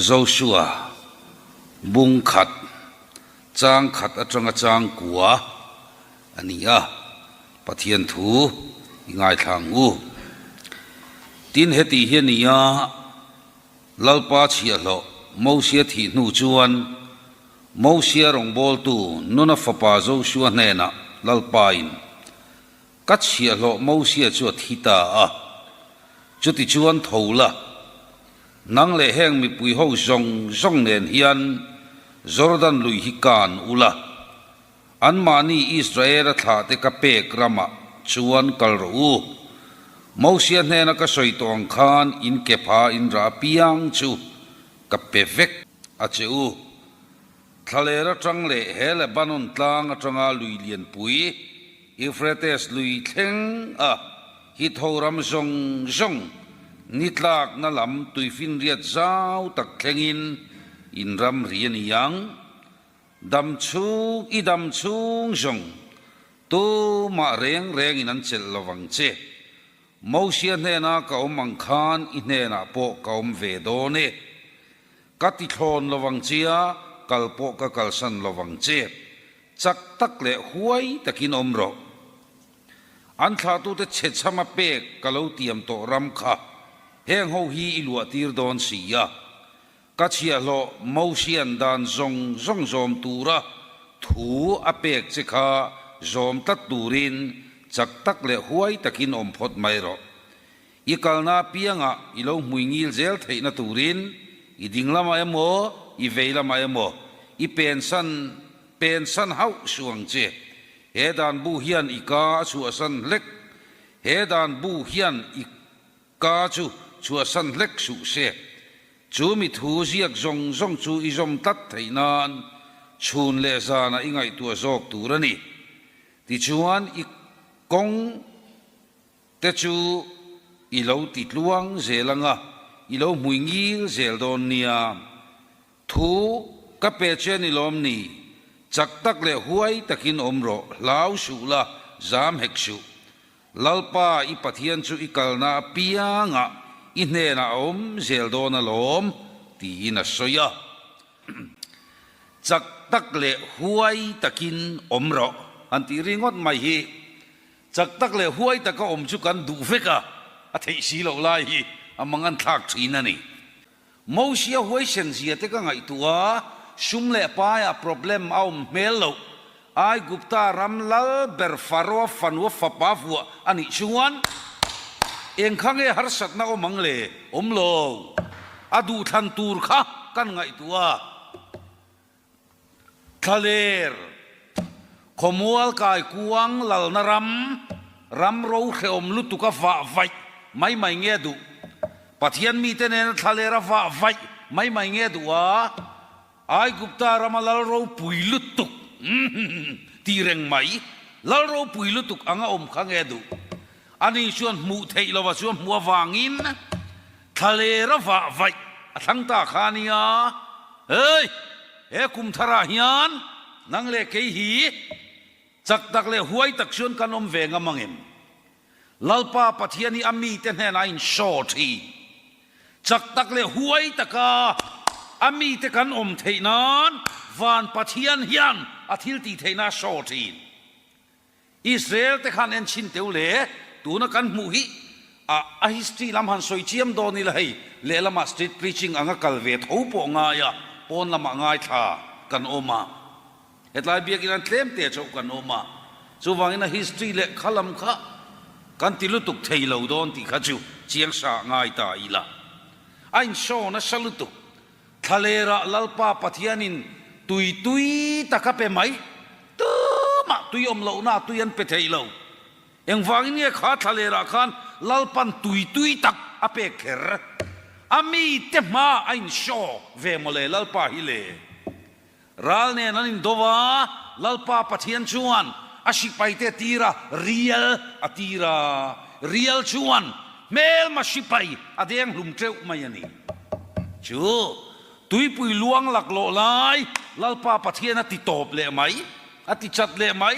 Joshua bung khat, chang khat atanga chang kua a ni a, Pathian thu i ngaithla ang u. Tin, heti hi a ni a, Lalpa chhiahhlawh Mosia thih hnu chuan Mosia rawngbawltu Nuna fapa Joshua hnenah Lalpain, Ka chhiahhlawh Mosia chu a thi ta a, chutichuan tho la, nang leh heng mipui ho zawng zawng nen hian Jordan lui hi kan u la, anmahni Israela thlahte ka pek ramah chuan kal rawh u. Mosia hnena ka sawi tawh ang khan in ke pha in rah apiang chu ka pe vek a che u. Thlaler atang leh he Lebanon tlang atanga lui lianpui, Euphrates lui thleng a Hitho ram zawng zawng ni tlakna lam tuifinriat zau tak thlengin in ram ri a ni ang. Dam chhung i dam chhung zawng tumah reng rengin an chelh lo vang che. Mosia hnena ka awm ang khan i hnenah pawh ka awm ve dawn e. Ka ti thlawn lo vang chia, kal pawh ka kalsan lo vang che. Chak tak leh huai takin awm rawh. An thlahtute chhechhama pek ka lo tiam tawh ram kha heng ho hi i luah tir dawn si a. Ka chhiahhlawh Mosian dan zawng zawng zawm tura thu a pek che kha zawm tlat turin chak tak leh huai takin awm phawt mai rawh. I kalna apiangah i lo hmui ngil zel theihna turin i ding lamah emaw, i vei lamah emaw i pensan pensan hauh suh ang che. He dan bu hian i ka a chhuahsan hlek He dan bu hian i ka chu chhuahsan hlek suh se. Chu mi thu ziak zawng zawng chu i zawm tlat theih nan chhun leh zanah i ngaihtuah zawk tur a ni. Tichuan i kawng. Te chu i lo ti tluang zel ang a, i lo hmui ngil zel dawn nia. Thu ka pe che ni lawm ni, chak tak leh huai takin awm rawh, hlau suh la, zam hek suh. Lalpa i Pathian chu i kalna apiangah i hnenah a awm zel dawn alawm, tiin a sawi a. Chak tak leh huai takin awm rawh, han tih ringawt mai hi Chak tak leh huai taka awm chu kan duh vek a, a theih si loh lai hi a mangan thlak thin a ni. Mosia huaisen zia te ka ngaihtuah a, sum leh paiah problem a awm hmel loh. Aigupta ram lal ber Faroa fanua fapa vuah a nih chuan eng kha nge harsatna awm ang le? Awm lo. A duhthlan tur kha kan ngaihtuah a. Thlaler, khawmual kai kuang lalna ram, ram ro hrehawm lutuk a vah vaih mai mai nge duh? Pathian mite nena thlaler a vah vaih mai mai nge duh a? Aigupta rama lal ropui lutuk tih reng mai, lal ropui lutuk anga awm kha nge duh? Ani chuan hmuh theih lova chuan hmuh avangin Thlaler a vah vaih a thlang ta kha a nia. Hei, he kum tharah hian nang leh kei hi chak tak leh huai tak chuan kan awm ve ngam ang em? Lalpa Pathian hi a mite hnenah a inshaw thin. Chak tak leh huai taka a mite kan awm theih nan Van Pathian hian a thil tih theihna a show thin. Israel te khan en chhin teu le, tuna kan hmuh hi a a history lam han sawi chiam dawn ila hei, lehlamah street preaching anga kal ve tho pawh ngai a, pawn lamah ngaithla kan awm a, hetlai biakin an tlem te chauh kan awm a, chuvangin a history leh kha lam kha kan ti lutuk thei lo dawn tih kha chu chiang sa ngai ta ila. A inshaw nasa lutuk. Thlalerah Lalpa Pathianin tui tui tak a pe mai. Tumah tui awm lohna tui an pe thei lo. Engvangin nge kha thlalerah khan Lalpan tui tui tak a pek kher? A mite hma a inshaw ve mawle Lalpa hi le. Ral nen an indo a, Lalpa Pathian chuan a sipaite tir a, rial a tir a. Rial chuan hmelma sipai a deng hlum teuh mai a ni. Chu tuipui luang laklawh lai Lalpa Pathian a ti tawp leh mai, a ti chat leh mai.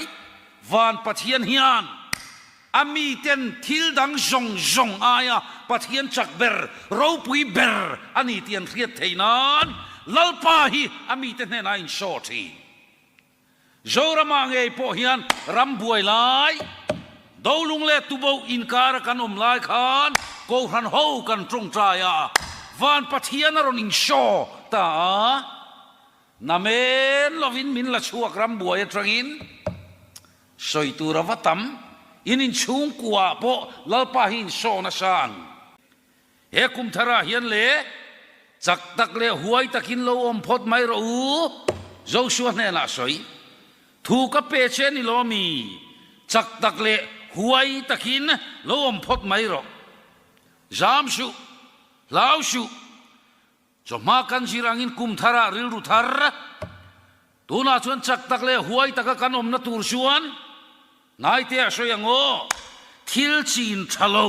Van Pathian hian. A miten thil dang zawng zawng aia Pathian chak ber, ropui ber a ni tih an hriat theih nan Lalpa hi a mite hnenah a inshaw thin. Zoramah ngei pawh hian ram buai lai, Dolung leh Tuboh inkara kan awm lai khan Kohhran ho kan tawngtai a, Van Pathian a rawn inshaw ta a, namen lovin min la chhuak ram buai atangin sawi tur a va tam, in inchhungkuaah pawh Lalpa hi inshaw nasa ang. He kum tharah hian le chak tak leh huai takin lo awm phawt mai rawh u, Joshua hnenah sawi. Thu ka pe che ni lo mi, chak tak leh huai takin lo awm phawt mai rawh. Zam suh, hlau suh, chawhma kan zir angin kum tharah rilru thar, tunah chuan chak tak leh huai taka kan awmna tur chuan hnaitea sawi ang aw, thil chin tha lo.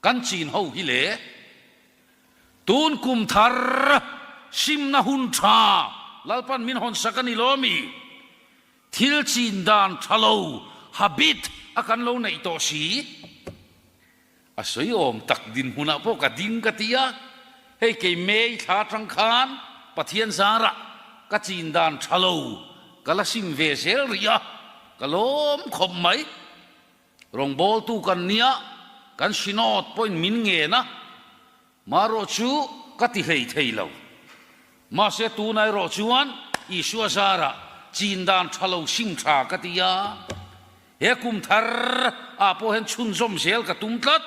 Kan chin ho hi le tun kum thar simna hun tha Lalpan min hawn sak a ni lo mi? Thil chin dan tha lo habit a kan lo neih tawh si. A sawi awm tak dinhmunah pawh ka ding ka ti a, hei kei May thla atang khan Pathian zarah ka chin dan tha lo ka la sim ve zel rih a, ka lawm khawp mai. Rawngbawltu kan nia, kan Synod pawhin min ngen a, marawh chu ka ti hlei thei lo. Mahse tuna erawh chuan Isua zarah chin dan tha lo sim tha ka ti a, he kum thar ah pawh hian chhunzawm zel ka tum tlat.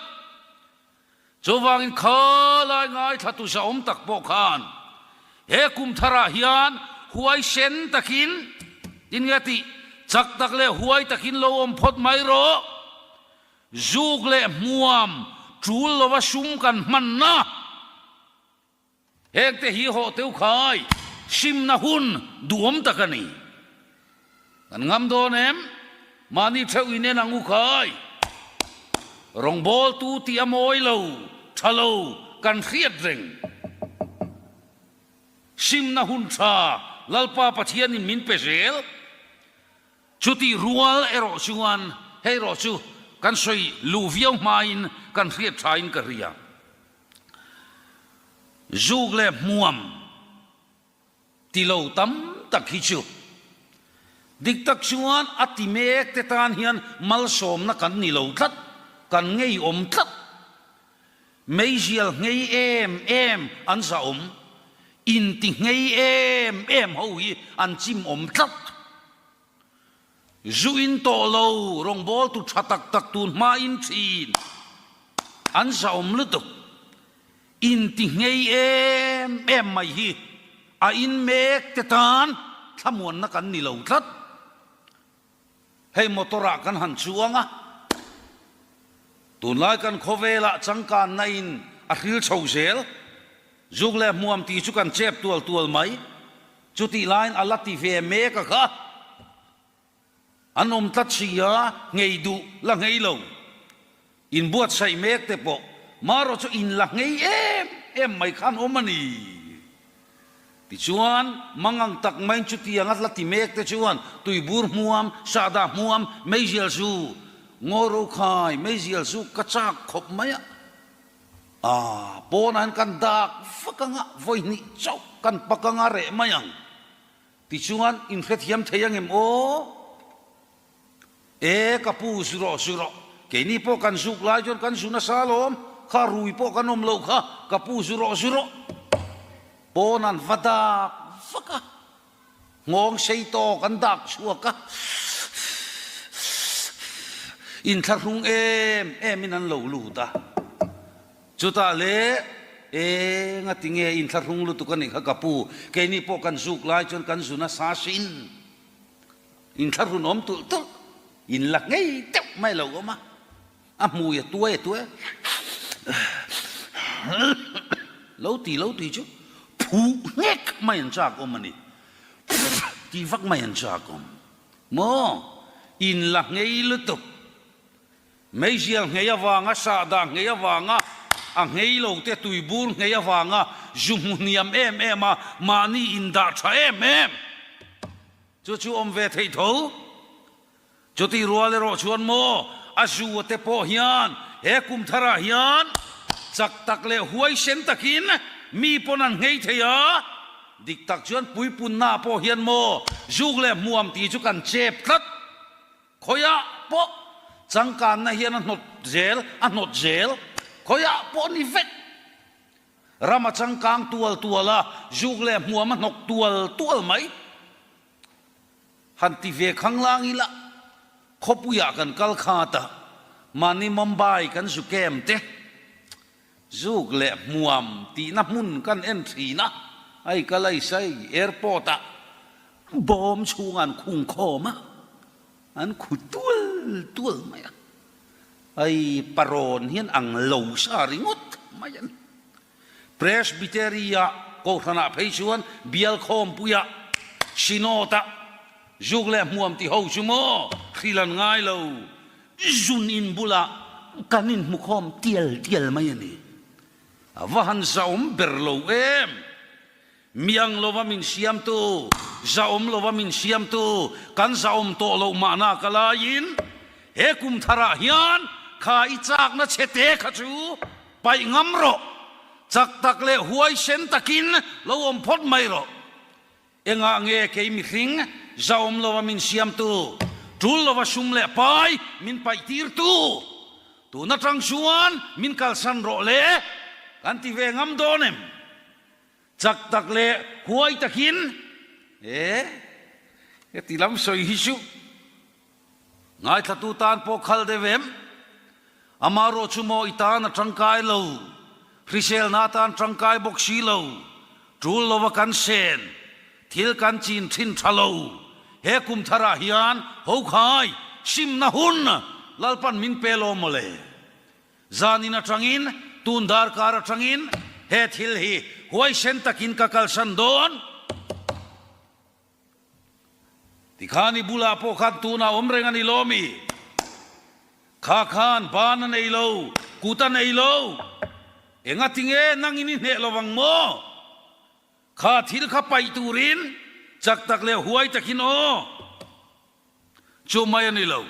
Chuvangin khalai ngaithlatu zahawm tak pawh khan he kum tharah hian huaisen takin tin nge tih chak tak leh huai takin lo awm phawt mai rawh. Zuk leh hmuam tul lova sum kan hmanna. Hengte hi hawh teu khai simna hun duhawm tak a ni. Kan ngam dawn em? Mahni theuh in en ang u khai. Rawngbawltu tih a mawi lo, tha lo kan hriat reng. Simna hun tha Lalpa Pathianin min pe zel. Chutih rual erawh chuan hei erawh chu kan sawi luh viau hmain kan hriat thain ka hria. Zuk leh hmuam ti lo tam tak hi chu dik tak chuan a ti mek te tan hian malsawmna kan ni lo tlat, kan ngeiawm tlat. Meizial nghei em em an zahawm, inti nghei em em ho hi an chimawm tlat. Zu in tawh lo, rawngbawltu tha tak tak tun hma in thin an zahawm lutuk. Inti nghei em em mai hi a in mek te tan thlamuanna kan ni lo tlat. Hei motor ah kan han chuang a, tunlai kan khawvelah changkanna in a hril chho zel. Zuk leh hmuam tih chu kan chep tual tual mai. Chutih laiin a la ti ve mek a kha. An awm tlat si a, nghei duh la nghei lo. Inbuatsaih mek te pawh marawh chu in la nghei em em mai khan awm a ni. Tichuan, mangang tak maiin chutiang a la ti mek te chuan tuibur hmuam, sahdah hmuam, meizial zu, ngaw ro khai, meizial zu ka chak khawp mai a. Aaa, pawnah hian kan dak vak anga, vawi hnih chauh kan pak anga reh mai ang. Tichuan, inhrethiam thei angem aw? E, ka pu, zu rawh, zu rawh. Keini pawh kan zuk lai chuan kan zu nasa alawm, kha rui pawh kan awm loh kha, ka pu, zu rawh, zu rawh. Pawn an va dak vak a, nghawng sei tawk an dak chhuak a, inthlahrung em emin an lo lut a. Chutah le, e, ngati nge inthlahrung lutuk a nih kha ka pu, keini pawh kan zuk lai chuan kan zu nasa sin. Inthlahrun awm tulh tulh, in la ngei deuh mai lo awm a, a hmui a tuai a tuai a, lo ti lo ti chu phuh nghek mai an chak awm a ni, ti vak mai an chak awm maw, in la ngei lutuk. Meizial nghei avanga, sahdah nghei avanga, a nghei lo te tuibur nghei avanga zu hmu hniam em em a, mahni indah tha em em. Chu chu awm ve theih tho. Chutih rual erawh chuan maw a zu te pawh hian he kum tharah hian chak tak leh huaisen takin mi pawn an nghei thei a, dik tak chuan puipunna pawh hian maw zuk leh hmuam tih chu kan chep tlat. Khawiah pawh changkanna hian a hnawt zel, a hnawt zel. Khawiah pawh ni vek. Ram a changkang tual tual a, zuk leh hmuam a hnawk tual tual mai. Han ti ve khanglang ila, khawpuiah kan kal khat a, mahni Mumbai kan zu kem te, zuk leh hmuam tihna hmun kan en thin a, hei ka laisai airport ah bawm chhungah an khung khawm a, an khu tual tual mai a, hei parawn hian ang lo sa ringawt mai a ni. Presbytery-ah Kohhranah phei chuan bial khawmpuiah Synod-ah zuk leh hmuam ti ho chu maw hril an ngai lo, zun in bulah kan inhmu khawm tial tial mai a ni. A va han zahawm ber lo em! Miang lova min siamtu, zahawm lova min siamtu, kan zahawm tawh loh mahna ka laiin he kum tharah hian kha i chakna chhete kha chu paih ngam rawh, chak tak leh huaisen takin lo awm phawt mai rawh. Engah nge kei mihring zahawm lova min siamtu, tul lova sum leh pai min paih tirtu, tun atang chuan min kalsan rawh le kan ti ve ngam dawn em? Chak tak leh huai takin e heti lam sawi hi chu ngaithlatu tan pawh khal deuh em? Amaherawh chu maw i tan a tangkai lo, hriselna atan tangkai bawk si lo, tul lova kan sen, thil kan chin thin tha lo, he kum tharah hian hokhai simna hun Lalpan min pe lo mawle. Zanin atangin, tun darkar atangin he thil hi huaisen takin ka kalsan dawn. Tikhan i bulah pawh khan tunah awm reng a ni lo mi? Kha khan ban a nei lo, kut a nei lo. Engatinge nangin i hneh lo vang maw? Kha thil kha paih turin chak tak leh huai takin aw. Chu mai a ni lo,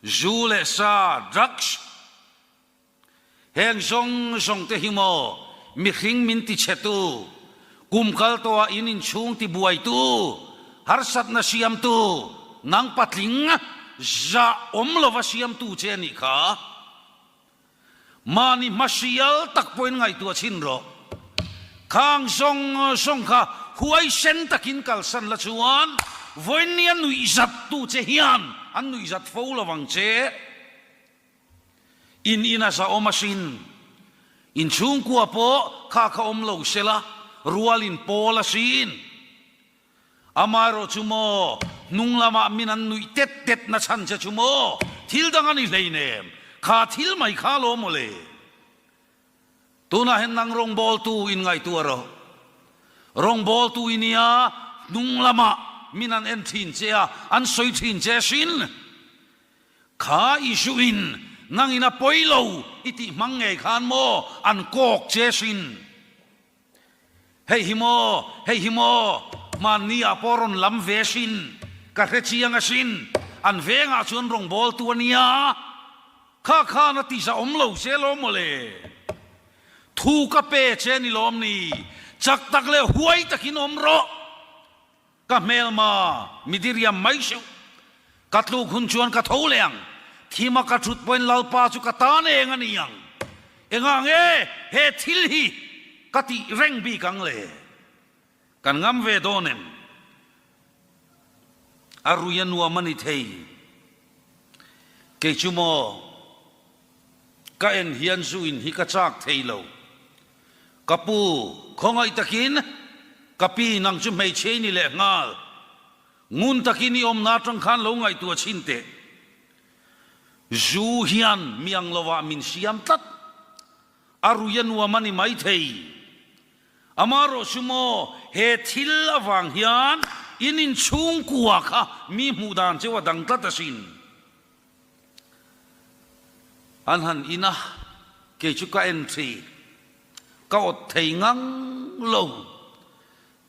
zu leh sa, drugs, heng zawng zawng te hi maw mihring min ti chhetu, kum kal tawhah in inchhung ti buaitu, harsatna siamtu, nang patling zah awm lova siamtu che a nih kha. Mahni hmasial tak pawhin ngaihtuah chhin rawh. Khang zawng zawng kha huaisen takin kalsan la chuan vawinia nuihzat tu che hian an nuihzat fo lo vang che. In ina zahawm asin. In chhungkua pawh kha kha awm lo sela rualin pawl asin. Amaherawh chu maw, hnung lamah min an nuih tet tet na chhan che chu maw, thil dang a ni hleinem, kha thil mai kha lo maw le. Tunah hian nang rawngbawltu in ngaihtuah rawh. Rawngbawltu i nia, hnung lamah min an en thin che a, an sawi thin che sin. Kha Isuin nangin a pawi lo i tih hmang ngei khan maw an kawk che sin. Hei hi maw, hei hi maw, hmanni ah pawh rawn lam ve asin, ka hre chiang asin, an vengah chuan rawngbawltu a nia, kha khan a tisa awm lo che lawm maw le, thu ka pe che ni lawm ni, chak tak leh huai takin awm rawh. Ka hmelma mi diriam mai suh. Ka tluk hun chuan ka tho leh ang. Thima ka thut pawhin Lalpa chu ka tan eng a ni ang. Engah nge he thil hi ka tih reng bik ang le? Kan ngam ve dawn em? A rui a nuam a ni thei. Kei chu maw ka en hian zu in hi ka chak thei lo. Ka pu, khawngaih takin ka pi nang chu hmeichhe i ni leh nghal. Ngun takin i awmna atang khan lo ngaihtuah chhin teh. Zu hian mi ang lovah min siam tlat. A rui a nuam a ni maithei. Amaherawh chu maw, he thil avang hian in inchhungkua kha mi hmuh dan cheu a dang tlat asin. An han in a, kei chu ka en thei, ka awt thei ngang lo.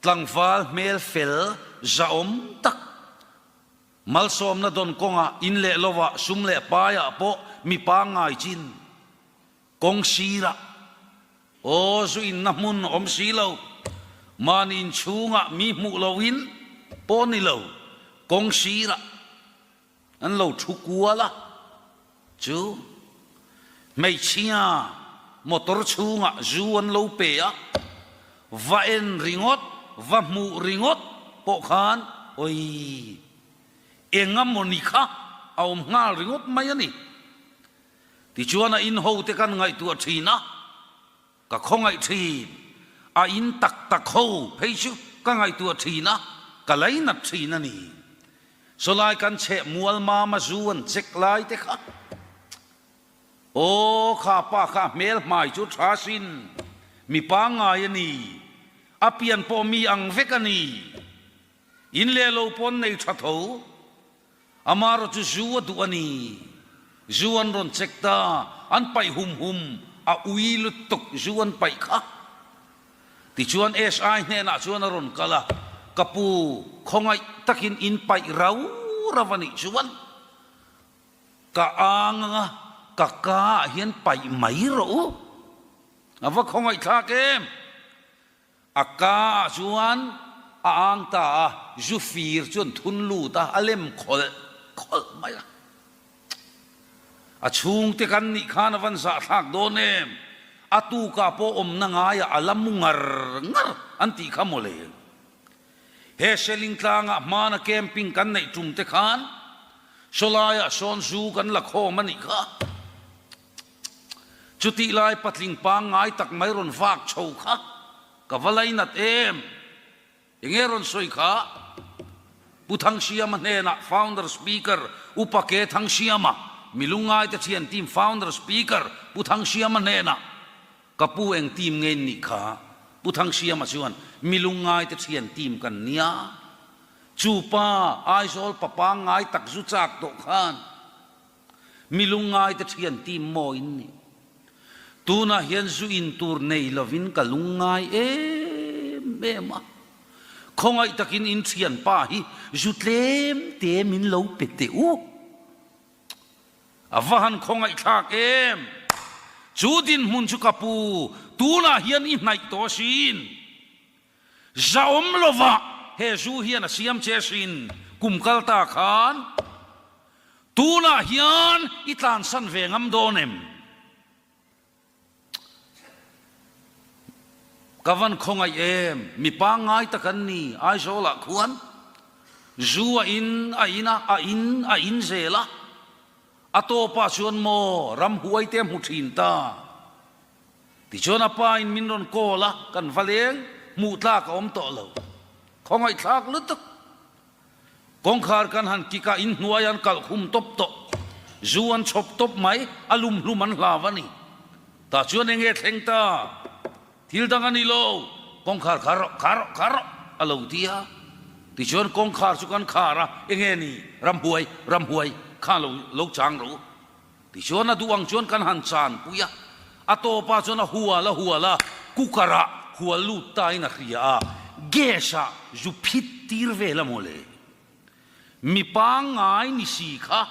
Tlangval hmel fel zahawm tak. Malsawmna dawn kawngah in leh lovah sum leh paiah pawh mi pangngai chin kawng sirah aw zu inna hmun awm si lo, mahni inchhungah mi hmuh loin pawh ni lo kawng sirah an lo thu kual a, chu hmeichhia motor chhungah zu an lo pe a, va en ringawt, va hmuh ringawt pawh khan awii eng emaw ni kha a awm nghal ringawt mai a ni. Tichuan a in ho te kan ngaihtuah thin a, Ka khawngaih thin, a in tak tak ho phei chu ka ngaihtuah thin a, ka lainat thin a ni. Sawlai kan chheh mual mama zu an check lai te kha. Aw kha pa kha a hmel hmai chu tha sin, mi pangngai a ni, a pian pawh mi ang vek a ni. In leh lo pawn nei tha tho. Amarawh chu zu a duh a ni. Zu an rawn check ta, an paih hum hum, a ui lutuk zu an paih kha. Tichuan SI hnenah chuan a rawn kal a, Ka pu, khawngaih takin in paih rau rau a nih chuan ka ang anga ka ka ah hian paih mai rawh u. A va khawngaih thlak em? A ka ah chuan a ang ta a, zu fir chuan thun lut a, a lem khawlh khawlh mai a. A chhungte kan nih khan a van zahthlak dawn em? A tukah pawh awmna ngaiah a la mu ngar ngar an tih kha mawle. He Seling tlangah hmana camping kan neih tum te khan sawlaiah sawn zu kan la khawm a nih kha. Chutih lai patling pangngai tak mai rawn vak chho kha ka va lainat em? Enge rawn sawi kha? Pu Thangsiama hnenah Founder Speaker Upa Ke Thangsiama, mi lungngaite thian team Founder Speaker Pu Thangsiama hnenah ka pu eng team nge in nih kha? Pu Thangsiama chuan mi lungngaite thian team kan nia. Chu pa Aizawl pa pangngai tak zu chak tawh khan Mi lungngaite thian tim maw in nih? Tunah hian zu in tur nei lovin ka lungngai em em a. Khawngaih takin in thianpa hi zu tlem te min lo pe teh u. A va han khawngaih thlak em! Chu dinhmun chu ka pu, tunah hian i hnaih tawh asin. Zahawm lovah he zu hian a siam che asin, kum kal ta khan tunah hian i tlansan ve ngam dawn em? Ka van khawngaih em, mi pangngai tak an ni Aizawlah khuan zu a in a in a, a in a in zel a, a tawpah chuan maw ramhuai te a hmu thin ta. Tichuan a pa in min rawn call a, kan va leng, hmuh tlak a awm tawh lo. Khawngaihthlak lutuk. Kawngkhar kan han kik a, inhnuai an kalh khum tawp tawh. Zu an chhawp tawp mai, a lum hlum an hlau a ni. Tah chuan eng nge thleng ta? Thil dang a ni lo, kawngkhar khar rawh, khar rawh, khar rawh a lo ti a. Tichuan kawngkhar chu kan khar a, eng nge ni? Ramhuai, ramhuai kha lo lo chang rawh u. Tichuan a duh ang chuan kan han chan pui a, a tawpah chuan a hual a hual a, cooker ah hual lut ta in a hria a, gas ah zu phit tir vel a mawle. Mi pangngai ni si kha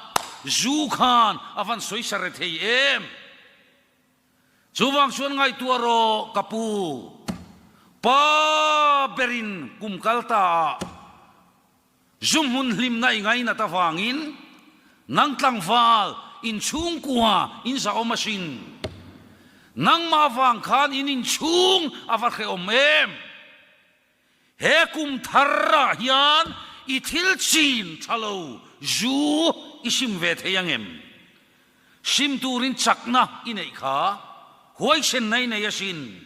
zu khan a van sawi sa re thei em? Chuvang chuan ngaihtuah rawh ka pu, pa berin kum kal ta ah Zu hmun hlimna i ngainat avangin nang tlangval inchhungkua in zahawm asin. Nangmah avang khan in inchhung a va hrehawm em? He kum thar ah hian i thil chin tha lo zu i sim ve thei ang em? Sim turin chakna i neih kha huaisenna i nei asin.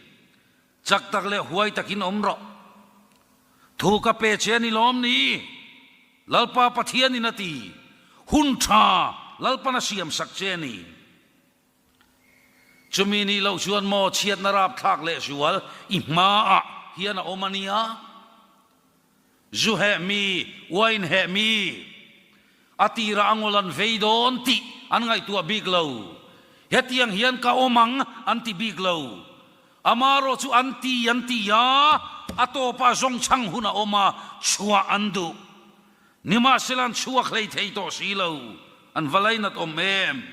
Chak tak leh huai takin awm rawh. Thu ka pe che a ni lawm ni? Lalpa Pathianin a ti. Hun tha Lalpan a siam sak che a ni. Chumi nih loh chuan maw chhiatna rapthlak leh zual i hmaah hian a awm a nia. Zu heh mi, wine heh mi, a tirah a ngawl an vei dawn tih an ngaihtuah bik lo. Hetiang hian ka awm ang an ti bik lo. Amarawh chu an ti an ti a, a tawpah zawngchhang hun a awm a, chhuah an duh. Nimahsela an chhuak hlei thei tawh si lo, an va lainat awm em?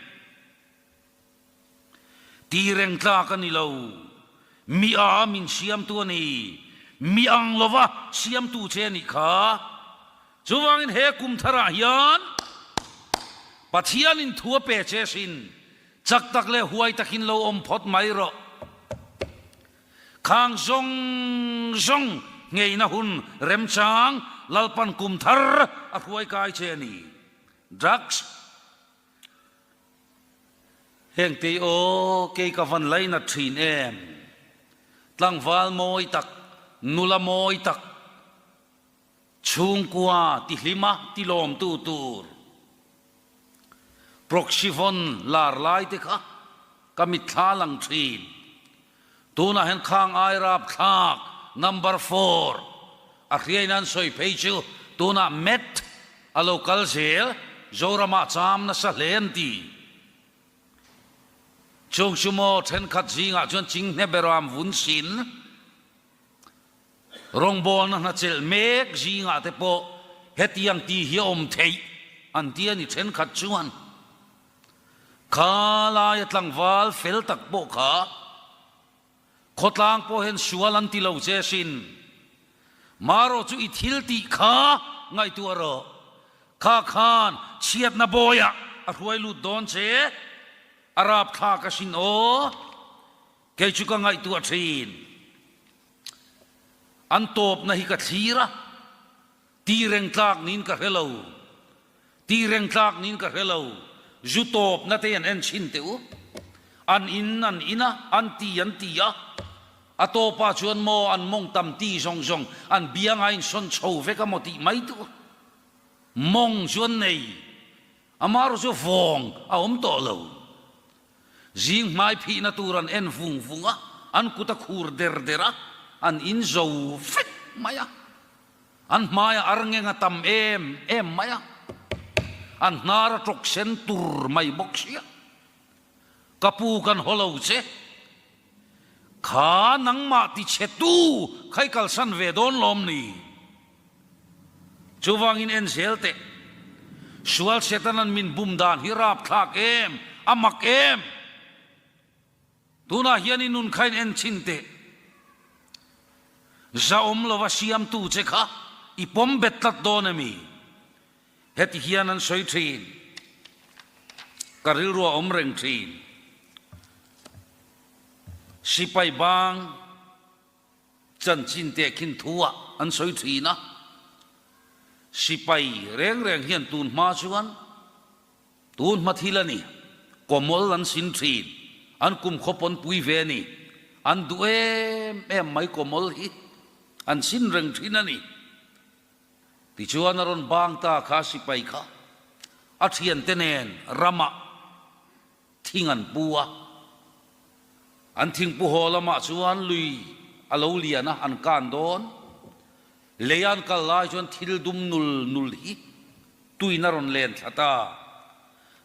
Ti reng tlak a ni lo. Mi a min siamtu a ni. Mi ang lova siamtu che a nih kha. Chuvangin he kum tharah hian Pathianin thu a pe che sin, chak tak leh huai takin lo awm phawt mai rawh. Khang zawng zawng ngeina hun remchang Lalpan kum thar a hruai kai che a ni. Drugs. Heng tei aw kei ka van lainat thin em. Tlangval mawi tak, nula mawi tak, chhungkua tihlima tilawmtu tur Proxyvon lar lai te kha ka mitthla lang thin. Tunah hian khang ai rapthlak number four a hriain an sawi phei chu tunah Met a lo kal zel, Zoramah cham nasa hle an ti. Chung chu maw thenkhat zingah chuan chinghne beram vun sin rawngbawlna hna chelh mek zingah te pawh hetiang ti hi a awm theih an ti a ni thenkhat chuan. Kha laia tlangval fel tak pawh kha khawtlang pawh hian sual an ti lo che sin. Marawh chu i thil tih kha ngaihtuah rawh. Kha khan chhiatna bawiah a hruai lut dawn che, a rapthlak asin aw. Kei chu ka ngaihtuah thin. An tawpna hi ka thlir a. Ti reng tlak niin ka hre lo. Ti reng tlak niin ka hre lo. Zu tawpna te an en chhin teh u. An in an in a, an ti an ti a. A tawpah chuan maw an mawng tam ti zawng zawng an bianga insawn chho vek a maw tih mai tur. Mawng chu an nei. Amaherawh chu vawng a awm tawh lo. Zing hmai phihna tur an en vung vung a, an kut a khur der der a, an in zo vek mai a. An hmaia ar ngeng a tam em em mai a, an hnar a tawk sen tur mai bawk sia. Ka pu kan haw lo che, kha nangmah ti chhe tu kha i kalsan ve dawn lawm ni? Chuvangin en zel teh, sual Setanan min bum dan hi rapthlak em, a mak em? Tunah hian i nun kha in en chhin teh. Zahawm lova siamtu che kha i pawm bet tlat dawn emi? Heti hian an sawi thin. Ka rilru a awm reng thin. Sipai bang chanchin tehkhin thu-ah an sawi thin a. Sipai reng reng hian tun hma chuan Tun hma thil a ni. Kawmawl an sin thin. An kum khaw pawn pui ve a ni. An duh em em mai kawmawl hi. An sin reng thin a ni. Tichuan a rawn bang ta kha sipai kha a thiante nen ramah thing an pu a. An thingpu haw lamah chuan lui a lo lian a, an kan dawn. Lei an kal lai chuan thil dum nul nul hi Tuin a rawn len thla ta.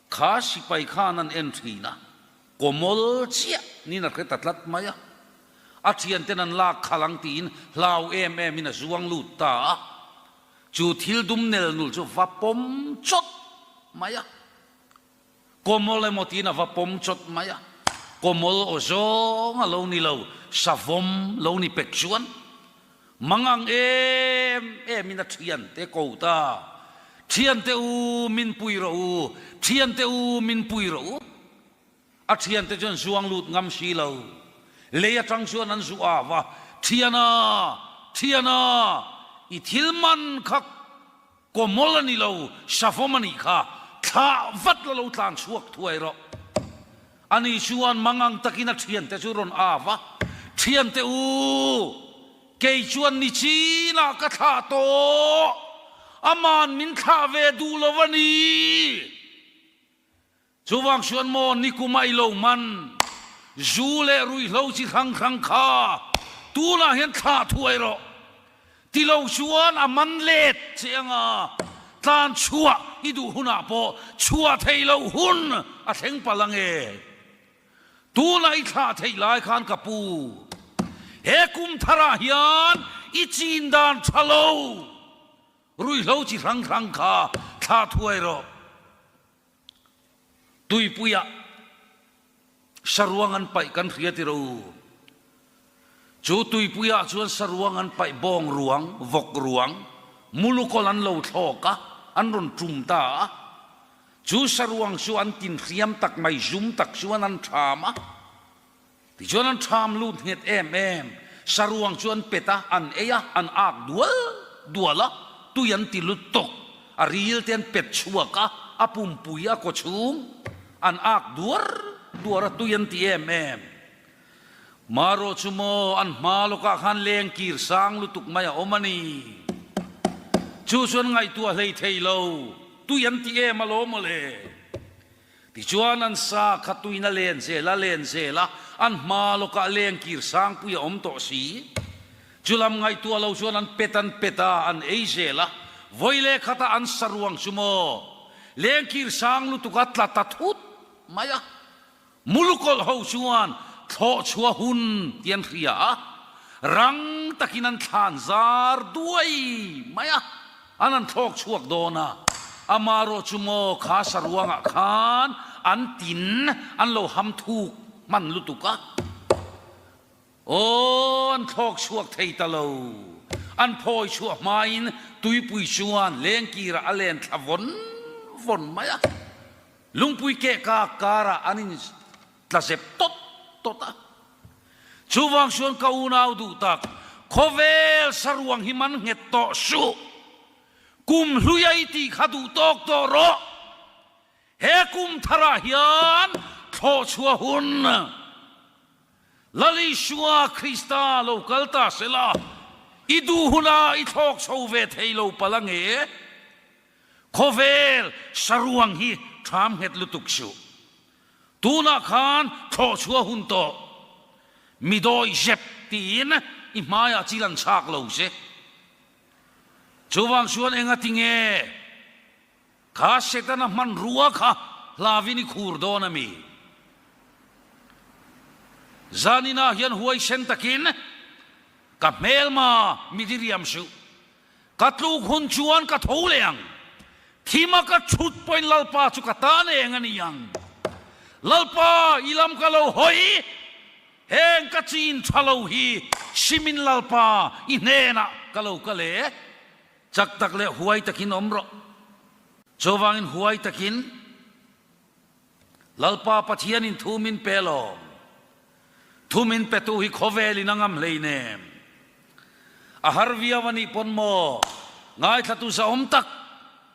Kha sipai khan an en thin a, kawmawl chiah niin a hre ta tlat mai a. A thianten an lak khalh ang tiin hlau em em in a zuang lut ta a. Chu thil dum nel nul chu va pawm chawt mai a. Kawmawl emaw tiin a va pawm chawt mai a. Kawmawl aw zawng a lo ni lo, savawm lo ni pek chuan Mangang em em in a thiante ko ta. Thiante u min pui rawh u, thiante u min pui rawh u. A thiante chuan zuang lut ngam si lo. Lei atang chuan an zu av a, Thiana, thiana, i thil man kha kawmawl a ni lo, savawm a nih kha, thlah vat la lo tlan chhuak thuai rawh. Ani chuan mangang takin a thiante chu rawn av a, Thiante u, kei chuan ni chinah ka thlah tawh, aman min thlah ve duh lo a ni. Chuvang chuan maw nikuma i lo man zu leh ruihhlo chi hrang hrang kha tunah hian thlah thuai rawh. Ti lo chuan a man let che anga tlan chhuah i duh hunah pawh chhuah theih loh hun a thleng palh ange. Tunah i thlah theih lai khan ka pu, he kum tharah hian i chin dan tha lo. Ruihhlo chi hrang hrang kha thlah thuai rawh. Tuipuiah saruang an paih kan hria ti ro u. Chu tuipuiah chuan saruang an paih bawng ruang, vawk ruang, mulukawl an lo thlawk a, an rawn tum ta a. Chu saruang chu an tin hriam tak mai, zum tak chuan an ṭham a. Tichuan an ṭham lut nghet em em. Saruang chu an pet a, an ei a, an ak dual dual a, tui an ti lut tawk. A ril te an pet chhuak a, a pumpui a kaw chhung an ak duar duar a, tui an ti em em. Marawh chu maw an hma lawkah khan leng kir sang lutuk mai a awm a ni. Chu chuan ngaihtuah hlei thei lo, tui an ti em alawm mawle. Tichuan an sa kha tuin a len zel a len zel a, an hma lawkah lengkir sangpui a awm tawh si. Chulam ngaihtuah lo chuan an pet an pet a, an ei zel a, vawi leh khatah an sa ruang chu maw lengkir sang lutuk a tla ta thut mai a. Mulukawlh ho chuan thlawh chhuah hun tih an hria a, rang takin an thlan zar duai mai a. An an thlawk chhuak dawn a, amarawh chu maw kha saruangah khan an tin an lo ham thuk hman lutuk a, aw an thlawk chhuak thei ta lo, an phawi chhuah hmain tuipui chuan lengkirah a len thla vawn vawn mai a, lungpui keh kak karah an in tla zep tawt tawt a. Chuvang chuan ka unau duh tak, khawvel saruang hi man nghet tawh suh. Kum hluia i tih kha duh tawk tawh rawh. He kum tharah hian thlawh chhuah hun Lal Isua Krista lo kal ta sela, i duh hunah i thlawk chho ve thei lo palh ange. Khawvel saruang hi ṭham nghet lutuk suh. Tunah khan thlawh chhuah hun tawh, mi dawi zep tiin i hmaiah chil an chhak lo che. Chuvang chuan enga tinge kha Setana hmanrua kha hlavin i khur dawn a mi? Zaninah hian huaisen takin ka hmelma mi diriam suh. Ka tluk hun chuan ka tho leh ang. Thima ka chhut pawhin Lalpa chu ka tan eng a ni ang. Lalpa, i lam ka lo hawi, heng ka chin tha lo hi simin Lalpa i hnenah ka lo kal e. Chak tak leh huai takin awm rawh. Chuvangin huai takin Lalpa Pathianin thu min pe lawm. Thu min petu hi khawvelin a ngam hleinem. A har viau a nih pawn maw? Ngaithlatu zahawm tak,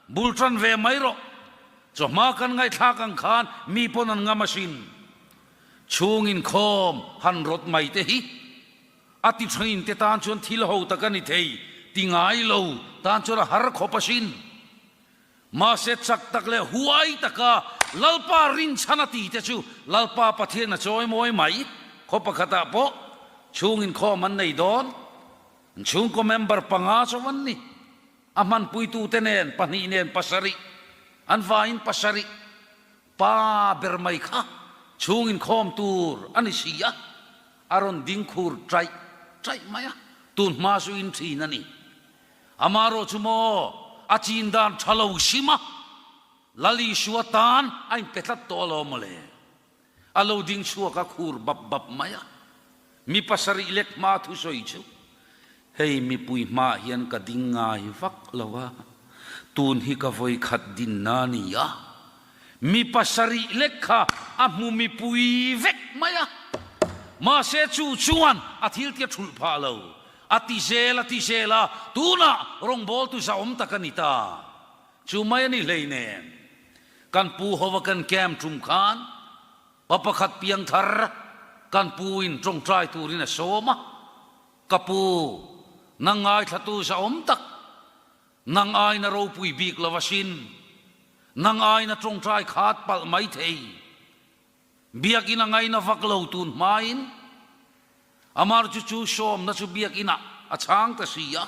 bul tan ve mai rawh. Chawhma kan ngaihthlak ang khan mi pawn an ngam asin. Chhung inkhawm han rawt mai te hi a ti thain te tan chuan thil ho tak a ni thei ti ngai lo tan chuan a har khawp asin. Mahse chak tak leh huai taka Lalpa rinchhan a tite chu Lalpa Pathian a chawi mawi mai. Khaw pakhatah pawh chhung inkhawm an nei dawn. An chhungkaw member panga chauh an ni. A hmanpuitute nen pahnih nen pasarih, an vaiin pasarih pa ber mai kha chhung inkhawm tur a ni si a, a rawn ding khur chaih chaih mai a, tun hma chu in thin a ni. Amarawh chu maw a chin dan tha lo hrim a, Lal Isua tan a inpe tlat tawh alawm mawle. A lo ding chhuak a khur bap bap mai a, mi pasarih lek hma thusawi chu, Hei mipui hmaah hian ka ding ngai vak lo a, tun hi ka vawikhat dinna a ni a, mi pasarih lek kha a hmu mipui vek mai a, mahse chu chuan a thil ti a thulh phah lo. A ti zel, a ti zel a, tunah rawngbawltu zahawm tak a ni ta. Chu mai a ni hleinem. Kan pu hova kan camp tum khan pa pakhat piangthar kan pu in tawngtai turin a sawm a, Ka pu, nang ngaithlatu zahawm tak, nang aina ropui bik lo asin, nang aina tawngtai khat palh mai thei. Biakinn a ngaina vak lo tun hmain Amar chu chu sawmna chu biakinah a chhang ta si a.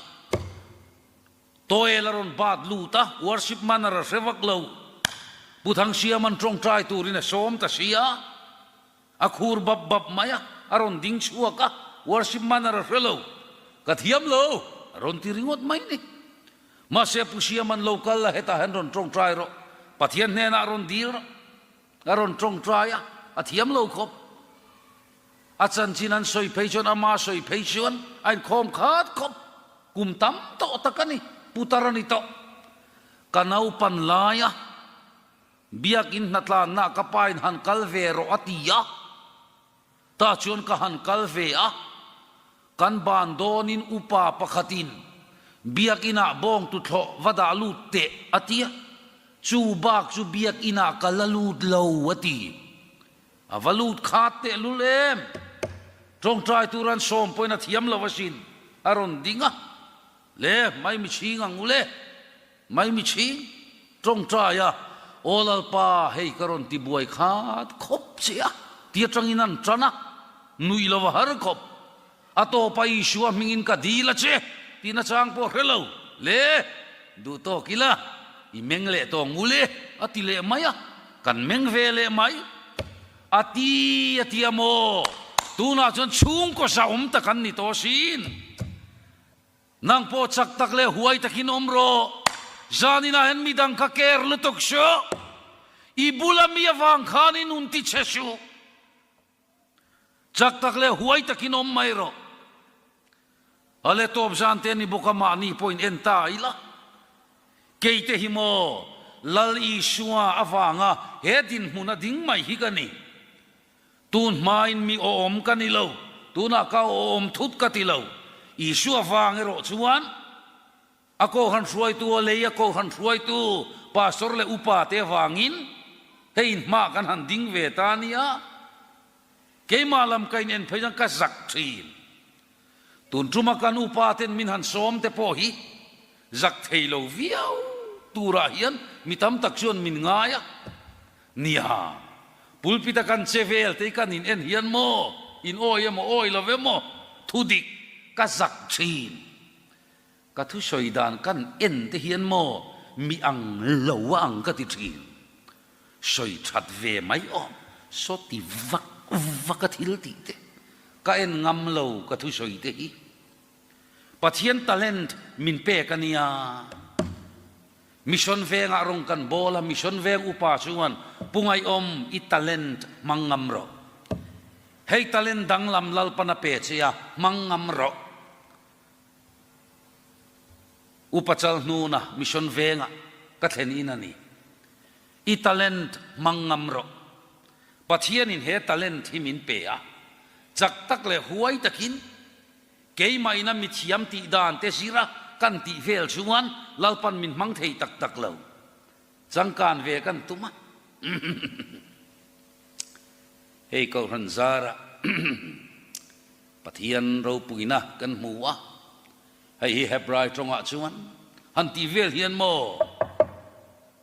Toel a rawn bat lut a, worship manner a hre vak lo. Pu Thangsiaman tawngtai turin a sawm ta si a, a khur bap bap mai a, a rawn ding chhuak a, worship manner a hre lo. Ka thiam lo, a rawn ti ringawt mai ni. Mahse Pu Siaman lo kal la hetah hian rawn tawngtai rawh, Pathian hnenah rawn dil rawh. A rawn tawngtai a, a thiam lo khawp. A chanchin an sawi phei chuan ama sawi phei chuan a inkhawm khat khawp. Kum tam tawh tak a ni, putar a ni tawh. Ka naupan laia Biakin hnatlanna ka pain han kal ve rawh a ti a, tah chuan ka han kal ve a, kan ban dawnin upa pakhatin Biakinah bawng tuthlawh va dah lut teh a ti a, chu bak chu Biakinah ka la lut lo a ti. A va lut khat tehlul em? Tawngtai tur an sawm pawhin a thiam lo asin, a rawn ding a, Le, mai michhing ang u le. Maimichhing tawngtai a, Aw Lalpa, hei ka rawn ti buai khat khawp che a, ti atangin an tan a, nuih lo a har khawp. A tawpa Isua hmingin ka dil a che, tih nachang pawh hre lo. Le, duh tawk ila, i meng leh tawh ngul e, a ti leh mai a, kan meng ve leh mai. A ti a ti a maw? Tunah chuan chhungkaw zahawm tak an ni tawh asin. Nang pawh chak tak leh huai takin awm rawh. Zaninah hian midang kha care lutuk suh. I bula mi avang khan i nun ti chhe suh. Chak tak leh huai takin awm mai rawh. A le tawp zan te ni bawk a mahni pawhin en ta ila. Keite hi maw Lal Isua avanga he dinhmun a ding mai hi ka ni. Tun hmain mi awm ka ni lo, tunah ka awm thut ka ti lo. Isua vang erawh chuan a kohhran hruaitu, a lei a kohhran hruaitu pastor leh upa te vangin hei inhma kan han ding ve ta a nia. Keimah lam ka inen phei chuan ka zak thin. Tun tuma kan upa ten min han sawm te pawh hi zak thei lo viau turah hian mi tam tak chuan min ngai a. Nia, pulpit a kan che vel te hi kan in en hian maw, in awi emaw awi lo emaw, thu dik ka zak thin. Ka thusawi dan kan en te hian maw mi ang lo a ang ka ti thin. Sawi that ve mai awm, saw ti vak vak a thil tih te ka en ngam lo ka thusawi te hi. Pathian talent min pek a nia. Mission vengah rawng kan bawl a, Mission veng upa chuan Pu Ngaihawm i talent hmang ngam rawh. Hei talent danglam Lalpan a pe che a, hmang ngam rawh. Upa Chalhnuna Mission vengah ka thlen in a ni. I talent hmang ngam rawh. Pathianin he talent hi min pe a, chak tak leh huai takin Keimah ina mithiam tih dan te zira kan tih vel chuan Lalpan min hmang thei tak tak lo. Changkan ve kan tum a. Hei Kohhran zara Pathian ropuina kan hmu a, hei hi Hebrai tawngah chuan han tih vel hian maw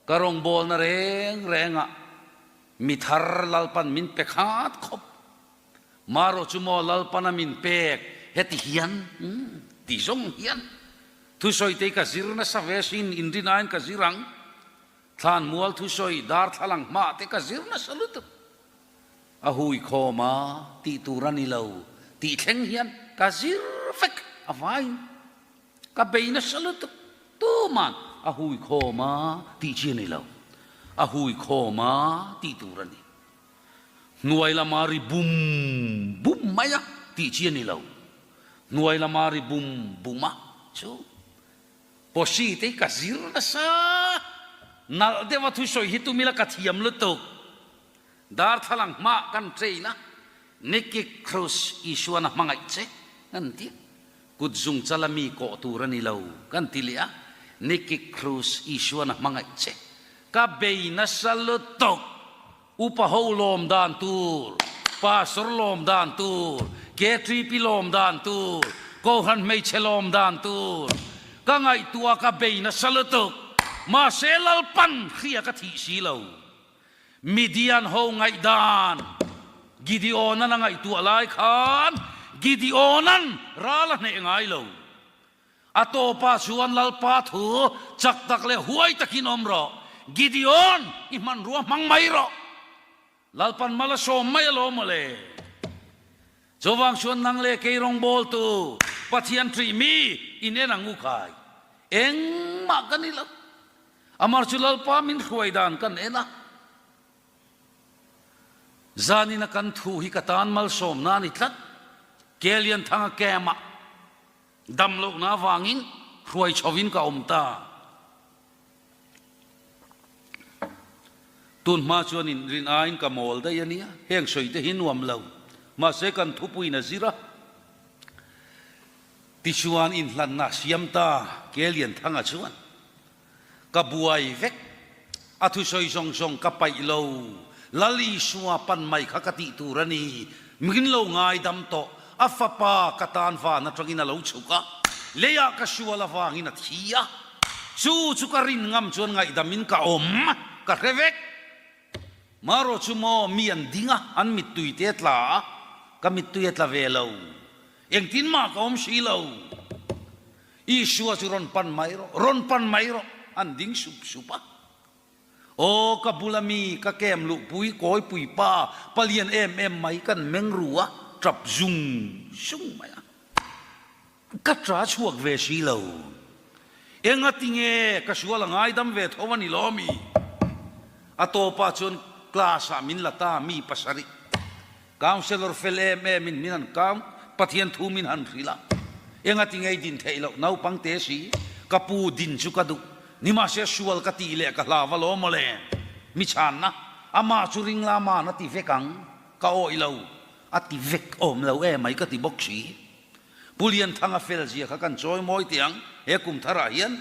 ka rawngbawlna reng rengah mithar Lalpan min pe khat khawp. Marawh chu maw Lalpana min pek heti hian ti zawng hian thusawi te hi ka zir nasa ve sin inrinain ka zir ang, thlanmual thusawi darthlalang hmah te ka zir nasa lutuk. A hui khawm a tih tur a ni lo tih thleng hian ka zir vek a vaiin ka bei nasa lutuk tuman a hui khawm a tih chi a ni lo, a hui khawm a tih tur a ni. Hnuai lama ri bum bum mai a tih chi a ni lo. Hnuai lama ri bum bum a chu Posi te hi ka zir nasa. Nalh deuha thusawi hi tumila ka thiam lutuk. Darthlalang hmaah kan train a, Nicky Cruz Isuan a hmangaih che kan ti a. Kut zung chala mi kawh tur a ni lo kan ti leh a, Nicky Cruz Isuan a hmangaih che. Ka bei nasa lutuk. Upa ho lawm dan tur, Pastor lawm dan tur, KTP lawm dan tur, Kohhran hmeichhe lawm dan tur. Ka ngaihtuah ka bei nasa lutuk. Mahse Lalpan hria ka thih si lo. Midian ho ngaihdan Gideonan a ngaihtuah lai khan Gideonan ral a hneh ngai lo. A tawpah chuan Lalpa thu chak tak leh huai takin awm rawh. Gideon, i hmanrua hmang mai rawh. Lalpan mal a sawm mai alawm mawle. Chuvang chuan nang leh kei rawngbawltu Pathian ṭih mi in en ang u khai. Engmah ka ni lo. Amar chu Lalpa min hruai dan kan en a. Zanina kan thu hi ka tan malsawmna a ni tlat. Kelianthanga camp-ah dam lohna avangin hruai chhovin ka awm ta. Tun hma chuan in rin aiin ka mawl daih a nia, heng sawi te hi nuam lo. Mahse kan thupuiin a zir a. Tichuan inhlanna a siam ta Kelianthanga chuan, Ka buai vek, a thusawi zawng zawng ka paih lo, Lal Isua pan mai kha ka tih tur a ni, min lo ngaidam tawh, a fapa ka tan van atangin a lo chhuk a, leiah ka sual avangin a thi a, chu chu ka rin ngam chuan ngaihdamin ka awm, ka hre vek. Marawh chu maw mi an ding a, an mittui te a tla a, ka mittui a tla ve lo. Engtin mah ka awm si lo. Isua chu rawn pan mai rawh, rawn pan mai rawh, an ding sup sup a. Aw, ka bula mi, ka kem luhpui, kawipui pa, palian em em mai kan meng ru a, tap zung zung mai a. Ka ta chhuak ve si lo. Engati nge ka sual a ngaidam ve tho a ni lo mi? A tawpah chuan class ah min la ta mi pasarih. Counsellor fel em em in min han count, Pathian thu min han hrilh a. Engati nge i din theih loh naupang te si? Ka pu din chu ka duh. Nimahse sual ka tih leh ka hlau a lo mawle. Mi chhanna, amah chu ring la man a ti vek ang. Ka awih lo. A ti vek awm lo emai ka ti bawk si. Pu Lianthanga fel zia kha kan chawi mawi teh ang, he kum tharah hian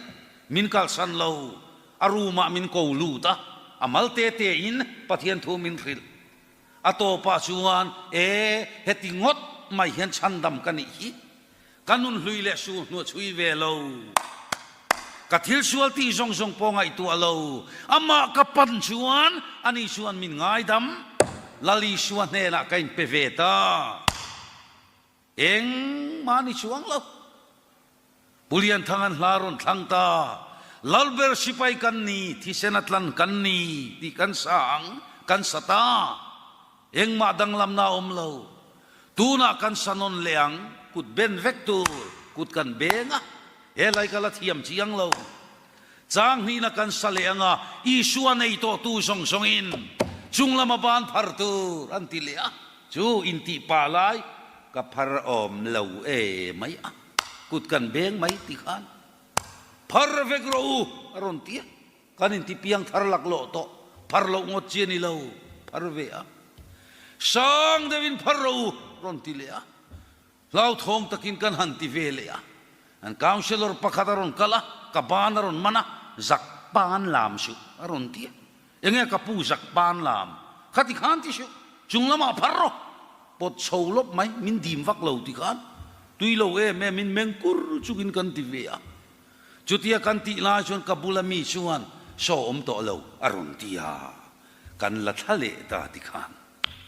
min kalsan lo, a room ah min ko lut a, a mal te te in Pathian thu min hrilh. A tawpah chuan e heti ngawt mai hian chhandam ka nih hi, ka nun hlui leh sur hnuah chhui ve lo, ka thil sual tih zawng zawng pawh ngaihtuah lo, amah ka pan chuan ani chuan min ngaidam, Lal Isua hnenah ka inpe ve ta. Engmah ni chuang lo. Pu Lianthanga'n hla rawn thlang ta, Lalber sipai kan ni, thisen a tlan kan ni tih kan sa ang, kan sa ta. Engmah danglamna a awm lo. Tunah kan sa nawn leh ang, kut ben vek tur, kut kan beng a, helai ka la thiam chiang lo. Chang hnihna kan sa leh ang a, Isua nei tawhtu zawng zawngin chung lama ban phar tur an ti leh a, chu intih pah lai ka phar awm lo e mai a, kut kan beng mai ti khan phar vek rawh u a rawn ti a, kan inti piang thar laklawh tawh, phar loh ngawt chi a ni lo, phar ve a, sang deuhin phar rawh u rawn ti leh a. Hlauthawng takin kan han ti ve leh a, an councillor pakhat a rawn kal a, ka ban a rawn man a, zak pan lam suh a rawn ti a, enge ka pu zak pan lam? Khati khan ti suh, chung lamah phar rawh, pawt chho lawp mai, min dim vak lo ti khan tui lo em em in meng kur chungin kan ti ve a, chutia kan tih lai chuan ka bula mi chuan saw awm tawh lo a rawn ti a, kan la thla leh ta ti khan.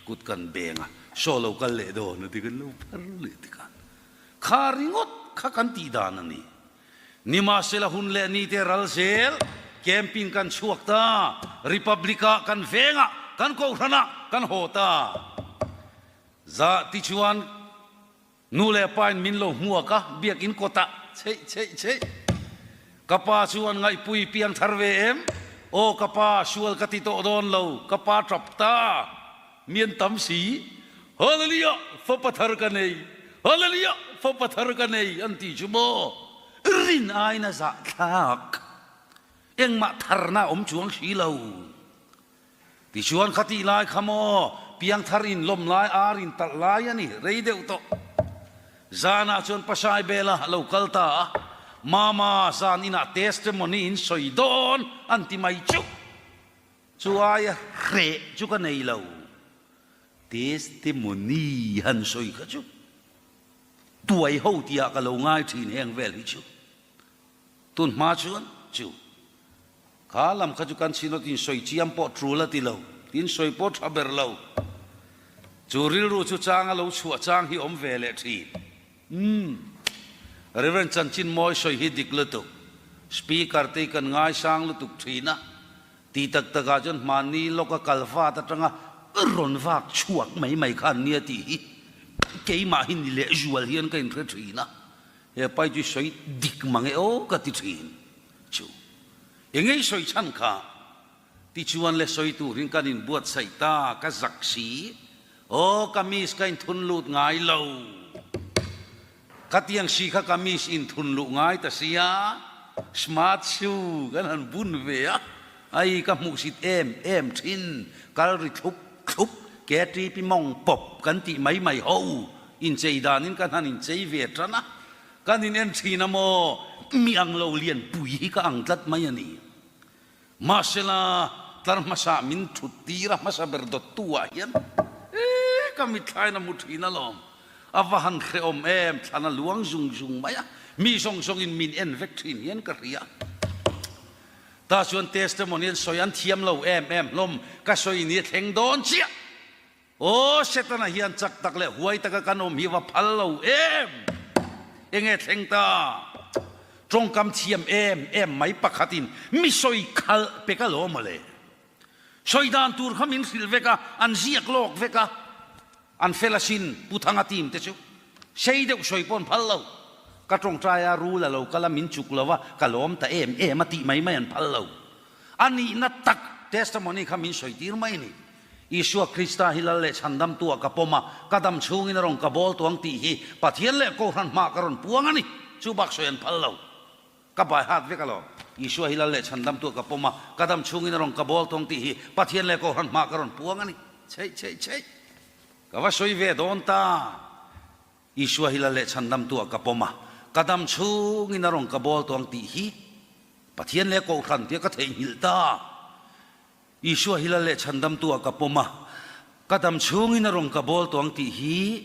Kut kan beng a, saw lo kal leh dawn a ti kan lo phar leh tik a, kha ringawt kha kan tih dan a ni. Nimahsela hun leh ni te ral zel, camping kan chhuak ta, Republic ah kan veng ah, kan kohhran ah kan haw ta. Za tichuan Nu leh pa in min lo hmuak a, biakinn kawtah cheih cheih cheih. Ka pa chu an ngaihpui piang thar ve em? Aw ka pa, sual ka ti tawh dawn lo, ka pa tap ta. Mi an tam si. Hallelujah, fapa thar ka nei. Hallelujah, fapa thar ka nei an ti chu maw? Rin aiin a zahthlak. Engmah tharna a awm chuang si lo. Tichuan khatih lai kha maw piangthar in lawm lai ar in talh lai a ni rei deuh tawh. Zanah chuan Pasai Bela a lo kal ta a, Mama zan inah testimony in sawi dawn an ti mai chu. Chu aia hreh chu ka nei lo. Testimony han sawi kha chu tuai ho tihah ka lo ngai thin heng vel hi chu. Tun hma chuan chu kha lam kha chu kan chhinawt in sawi chiam pawh tul a ti lo, tin sawi pawh tha ber lo. Chu rilru chu chang a lo chhuah chang hi awm ve leh thin. Umm. Reverend Chanchin Mawi sawi hi dik lutuk. Speaker te hi kan ngaisang lutuk thin a, ti tak tak ah chuan hmanni lawka kal vat atanga rawn vak chhuak mai mai kha an nia tih hi keimah hi ni leh zual hian ka inhre thin a. He pai chu i sawi dik mang e aw ka ti thin chu. Engei sawi chhan kha tichuan le sawi turin kan inbuatsaih ta ka zak si. Aw kamis ka inthun lut ngai lo. Khatiang si kha kamis inthun luh ngai ta sia, smart shoe kan han bun ve a, ai ka hmuhsit em em thin, kal ri thlup thlup, KTP mawng pawp kan tih mai mai ho, inchei danin kan han inchei ve tan a, kan in en thin a maw, mi ang lo lian pui hi ka ang tlat mai a ni. Mahsela, tlar hmasa min thut tir a hmasa ber dawttu ah hian ee ka mitthlain a hmu thin alawm. A va han hrehawm em, thlan a luang zung zung mai a, mi zawng zawngin min en vek thin hian ka hria. Tah chuan testimony an sawi an thiam lo em em hlawm, ka sawi ni a thleng dawn chiah. Aw, Setana hian chak tak leh huai taka kan awm hi va phal lo em! Enge thleng ta? Tawngkam thiam em em mai pakhatin mi sawi khalh pek alawm mawle. Sawi dan tur kha min hrilh vek a, an ziak lawk vek a, an fel asin Pu Thanga team te chu. Sei deuh sawi pawh an phal lo. Ka tawngtai a, rul a lo kal a, min chuk lo a, ka lawm ta em em a tih mai mai an phal lo. A nihna tak testimony kha min sawi tir mai a ni. Isua Krista hi Lal leh Chhandamtu ah ka pawm a, ka dam chhungin a rawn ka bawl tuang tih hi Pathian leh Kohhran hmaah ka rawn puang a ni. Chu bak sawi an phal lo. Ka bai hat vek alawm. Isua hi Lal leh Chhandamtu ah ka pawm a, ka dam chhungin a rawn ka bawl tuang tih hi Pathian leh Kohhran hmaah ka rawn puang a ni. Chheih chheih chheih. Ka va sawi ve dawn ta. Isua hi Lal leh Chhandamtu ah ka pawm a, ka dam chhungin a rawn ka bawl tuang tih hi Pathian leh Kohhran tia ka theihnghilh ta. Isua hi Lal leh Chhandamtu ah ka pawm a, ka dam chhungin a rawn ka bawl tawh ang tih hi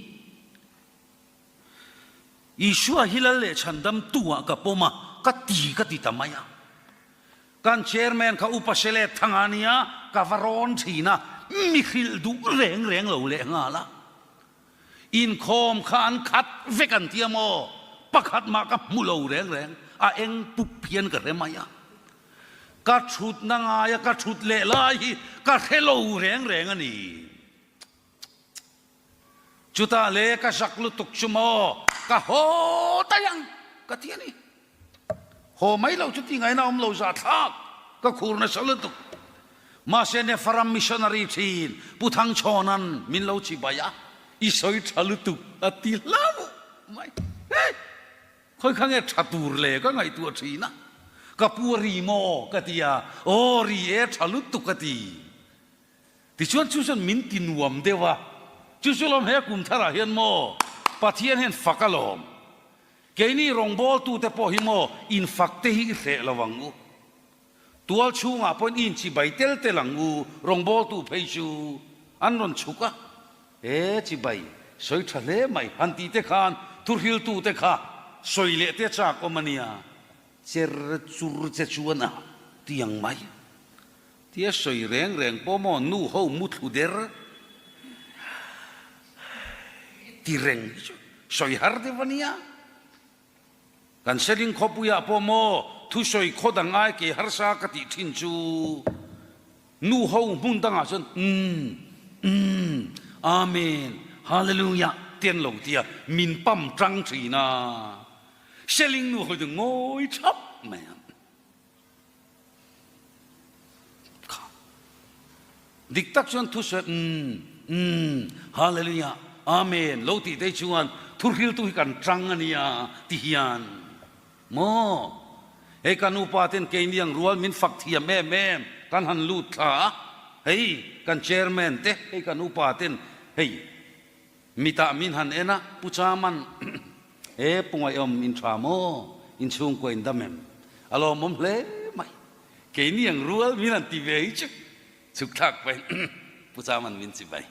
Isua hi Lal leh Chhandamtu ah ka pawm a, ka ti ka ti ta mai a. Kan Chairman kha Upa Selet Thanga nia ka va rawn thin a, mi hrilh duh reng reng lo leh nghal a. Inkhawm kha an khat vek an tia maw? Pakhat mah ka hmu lo reng reng, a eng pup hian ka hre mai a. Ka thutna ngaia ka thut leh lai hi ka hre lo reng reng a ni. Chutah le ka zak lutuk chu maw ka haw daih ang ka ti a ni. Haw mai lo chu ti ngaina awm lo zahthlak ka khur nasa lutuk. Mahse Nepharam missionary thin Pu Thangchhawnan min lo chibai a, i sawi tha lutuk a ti hlauh mai. Hei! Khawi kha nge tha tur le ka ngaihtuah thin a, ka pu a ri maw ka ti a, aw ri e tha lutuk a ti. Tichuan chu chuan min ti nuam deuh a, chu chu lawm he kum tharah hian maw Pathian hian fak alawm. Keini rawngbawltute pawh hi maw infak te hi i hreh lo ang u. Tual chhungah pawhin i inchibai tel tel ang u, rawngbawltu phei chu an rawn chhuk a, He chibai sawi tha hle mai han tih te khan thuhriltute kha sawi leh te chak awm a nia, cher chur che chuan a ti ang mai. Tia sawi reng reng pawh maw nu ho mu thlu der ti reng hi chu sawi har deuh a nia. Kan Seling khawpuiah pawh maw thusawi khaw dang ai kei harsa ka tih thin chu nu ho hmun dangah chuan umm umm Amen Hallelujah te an lo tia min pam tang thin a, Seling nu ho chu ngawi thap mai a. Kha dik tak chuan thusawi umm umm Hallelujah Amen lo tih te chuan thuhriltu hi kan tang a nia ti hian maw hei kan upa ten keini ang rual min fak thiam em em kan han lut thla a hei kan chairman te hei kan upa ten hei Mitah min han en a, Pu Chaman, He Pu Ngaihawm in tha maw? In chhungkua in dam em? A lawmawm hle mai. Keini ang rual min han ti ve hi chu chhuk thlak pahin Pu Chaman min chi bai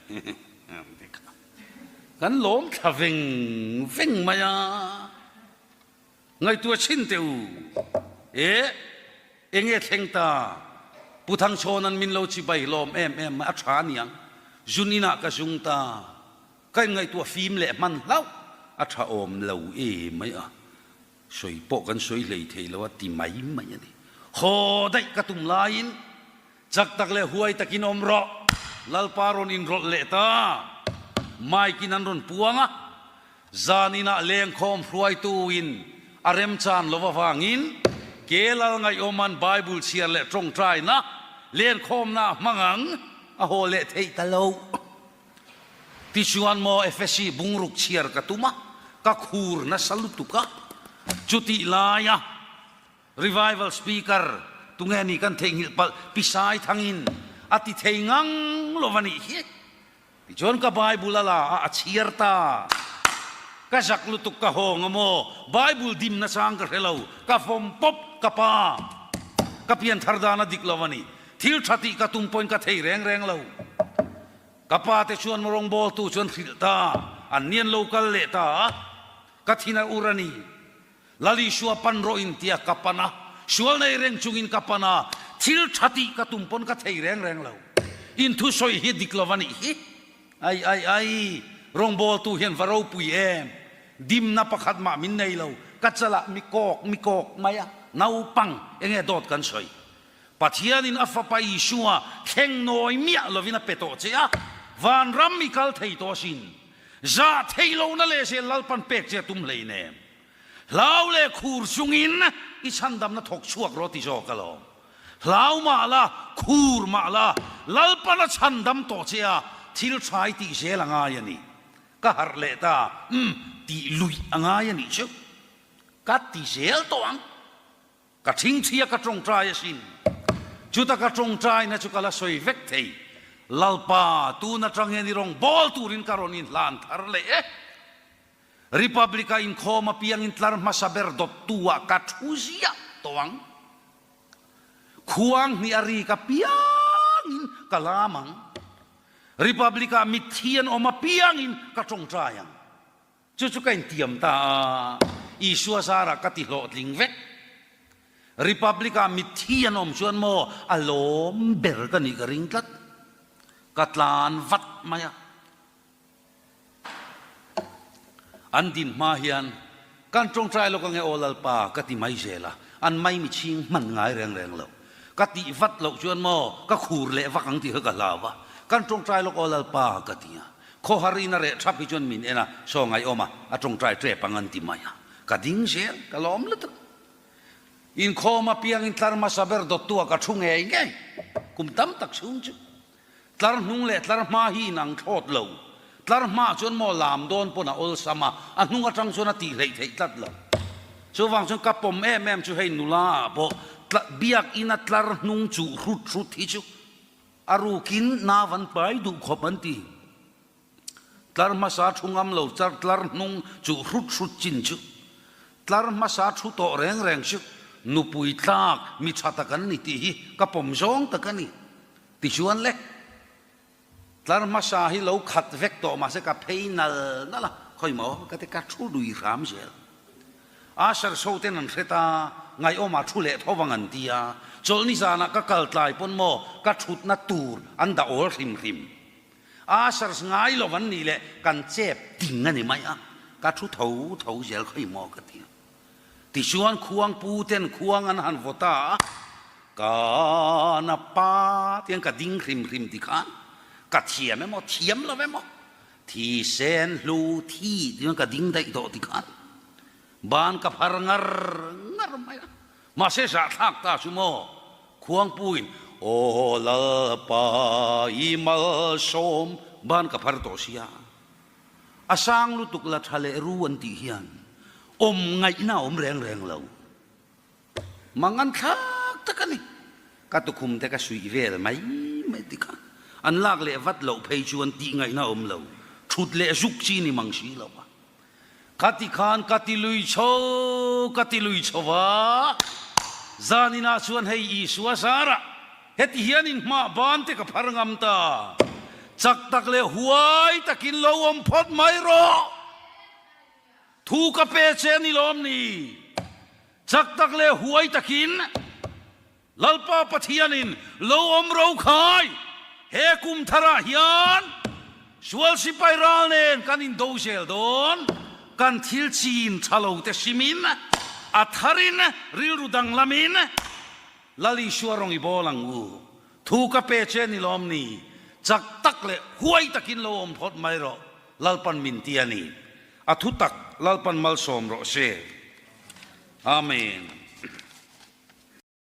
kan lawm thla veng veng mai a. Ngaihtuah chhin teh u. E, enge thleng ta? Pu Thangchhawnan min lo chibai hlawm em em mai, a tha aniang. Zun inah ka zung ta. Ka inngaihtuah fim leh hman hlauh, a tha awm lo e mai a. Sawi pawh kan sawi hlei thei lo a ti mai mai a ni. Haw daih ka tum laiin chak tak leh huai takin awm rawh. Lalpa rawn inrawlh leh ta. Mike in an rawn puang a. Zaninah lengkhawm hruaituin a remchan lo avangin ke lal ngaihawman Bible chhiar leh tawngtaina lenkhawmna a hmang ang a haw leh theih ta lo. Tichuan maw Efesi bungruk chhiar ka tum a, ka khur nasa lutuk a, chutih laia Revival Speaker tunge ni kan theihnghilh palh Pisai thangin a ti thei ngang lo a nih hi. Tichuan ka Bible a la a, a chhiar ta. Ka zak lutuk ka hawng a maw, Bible dim nachang ka hre lo, ka vawm pawp ka pa. Ka pianthar dan a dik lo a ni. Thil tha tih ka tum pawhin ka thei reng reng lo. Ka pa te chuan rawngbawltu chuan hrilh ta, an ni an lo kal leh ta a, ka thin a ur a ni. Lal Isua pan rawh in tia ka pan a, sual nei reng chungin ka pan a, thil tha tih ka tum pawn ka thei reng reng lo. In thusawi hi dik lo a nih hi. Ai ai ai, rawngbawltu hian va ropui em? Dimna pakhat mah min nei lo, ka chalah mi kawk mi kawk mai a, naupang enge dawt kan sawi. Pathianin a Fapa Isua thleng nawi miah lovin a pe tawh che a, vanram i kal thei tawh asin. Zah theih lohna leh zel Lalpan pek che a tum hleinem. Hlau leh khur chungin i chhandamna thawk chhuak rawh ti zawk alawm. Hlau mah la, khur mah la, Lalpan a chhandam tawh che a, thil tha i tih zel a ngai a ni. Ka harh leh ta, umm, tih luih a ngai a nih chu. Ka ti zel tawh ang. Ka thingthia ka tawngtai asin. Chuta ka tawngtaina chu ka la sawi vek thei. Lalpa, tun atang hian i rawn bawl turin ka rawn inhlan thar leh e. Republic-a inkhawm apiangin tlar hmasa ber dawttu-ah ka thu ziah tawh ang. Khuang hnih a rik apiangin ka lam ang. Republic-ah mitthi an awm apiangin ka tawngtai ang. Chu chu ka intiam ta a, Isua zarah ka ti hlawhtling vek. Republic-ah mitthi an awm chuan maw a lawm ber ka nih ka ring tlat. Ka tlan vat mai a. An din hma hian kan tawngtai lawk ange aw Lalpa ka ti mai zel a, an mai mi chhing hman ngai reng reng lo. Ka tih vat loh chuan maw ka khur leh vak ang tih kha ka hlau a, kan tawngtai lawk aw Lalpa ka ti a. Khawhar in a reh thap hi chuan min en a, saw ngaihawm a, a tawngtai tep ang an ti mai a. Ka ding zel, ka lawm lutuk. Inkhawm apiangin tlar hmasa ber dawttu ah ka thu ngei ngei, kum tam tak chhung chu. Tlar hnung leh tlar hma hi inang thlawt lo. Tlar hmaah chuan maw lam dawn pawn a awlsam a, a hnung atang chuan a tih hleih theih tlat lo. Chuvang chuan ka pawm em em chu hei nula ah pawh biakina tlar hnung chuh hrut hrut hi chu A rukin nau an pai duh khawp an ti. Tlar hmasa thu ngam lo char tlar hnung chuh hrut hrut chin chu. Tlar hmasa thu tawh reng reng chu nupui tlak mi tha tak an ni tih hi ka pawm zawng tak a ni. Tichuan le, tlar hmasa hi lo khat vek tawh mahse ka phei nal nal a, khawi maw ka ti ka thu lui hram zel. Asher so ten an hre ta, ngaihawmah thu leh tho vang an ti a, chawlhni zanah ka kal tlai pawn maw ka thutna tur an dah awl hrim hrim. Ashers ngai lo an nih leh kan chep ting a ni mai a, ka thu tho tho zel khawi maw ka ti a. Tichuan khuang pu ten khuang an han vaw ta a, ka na pa tiang ka ding hrim hrim ti khan ka thiam emaw thiam lo emaw Thi sen hlu thi tiin ka ding daih tawh ti khan ban ka phar ngar ngar mai a, mahse zahthlak ta chu maw Khuangpuiin Aw Lalpa i malsawm ban ka phar tawh sia, a sang lutuk la tha leh ru an tih hian awm ngaihna a awm reng reng lo. Mangan thlak tak a ni. Ka tukhum te ka suih vel mai mai ti kha. An lak leh vat loh phei chuan tih ngaihna a awm lo. Thut leh zuk chi ni mang si lo a. Ka ti khan ka ti lui chho, ka ti lui chho va. Zaninah chuan hei Isua zarah heti hian in hmah ban te ka phar ngam ta. Chak tak leh huai takin lo awm phawt mai rawh. Thu ka pe che a ni lawm ni? Chak tak leh huai takin Lalpa Pathianin lo awm ro khai, he kum tharah hian sual sipai ral nen kan indo zel dawn, kan thil chin tha lo te simin a tharin rilru danglamin Lal Isua rawng i bawl ang u. Thu ka pe che a ni lawm ni? Chak tak leh huai takin lo awm phawt mai rawh, Lalpan min ti a ni. A thu tak Lalpan malsawm rawh se. Amen.